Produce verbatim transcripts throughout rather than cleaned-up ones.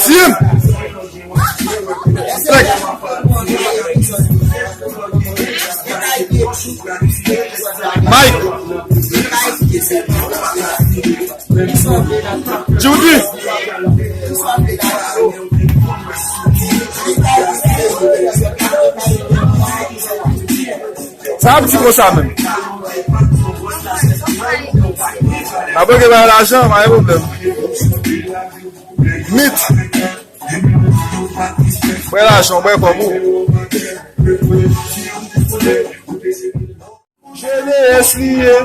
Tim! Respect! Mike! Judy! Sa ap di konsa menm. N ap oke bay lajan, pa gen pwoblèm. Mit. Bwè lajan, bwè kòb ou. G D S li ye.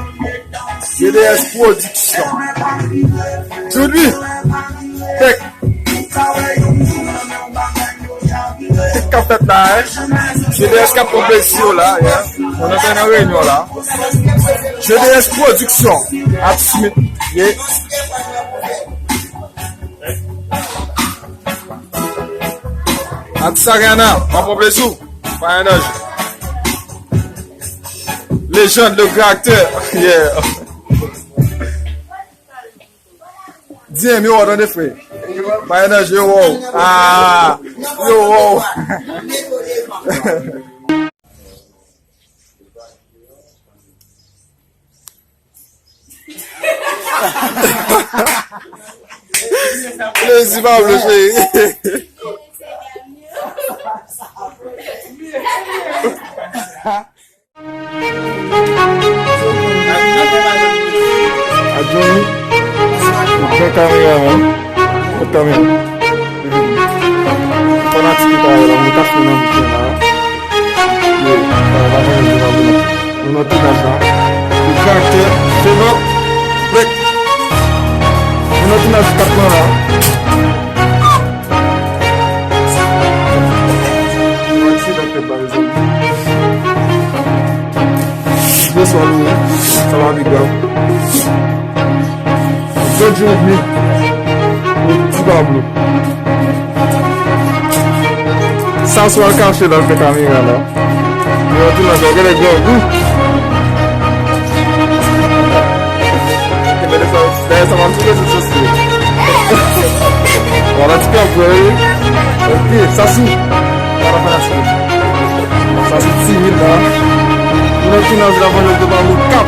G D S Production. Judy. Tek. Tout k ap fèt la, eh. G D S k ap pran plezi yo la, yeah. Nou nan nan reyinyon la. G D S Production. Ap Smith, yeah. Ak Sagana, mwen pran plezi w. Fire Energy. Légende, le grand acteur. Yeah. D M, yo, tande frè. Fire Energy, yo, wow. Ah, yo, wow. Plezi pa vle, cheri. A Johnny, yon bon kameraman. Kot kamera? Fanatik ki travay la, mwen ka fè nan bouch la. Yo, pa, pa, pa, pa, pa, pa. Nou nan tounaj la. Li krakte, fenòt, brek. Nou nan tounaj kat lan la. Yon aksidan fèt la, mezanmi. Bonswa nou, sa va, big up. Jodi ou vin pou Ti Pablo. Sa sou al kache nan fè kamera la. Yo di nan jò, gade grangou. Dèyè sa, dèyè sa, m ap di rezo sosyo. Wala ti kanpe, wi. Ok, sa sou. Wala fanatik. Sa sou timid la. Nou nan tounaj la, pandan yo te ba nou kap.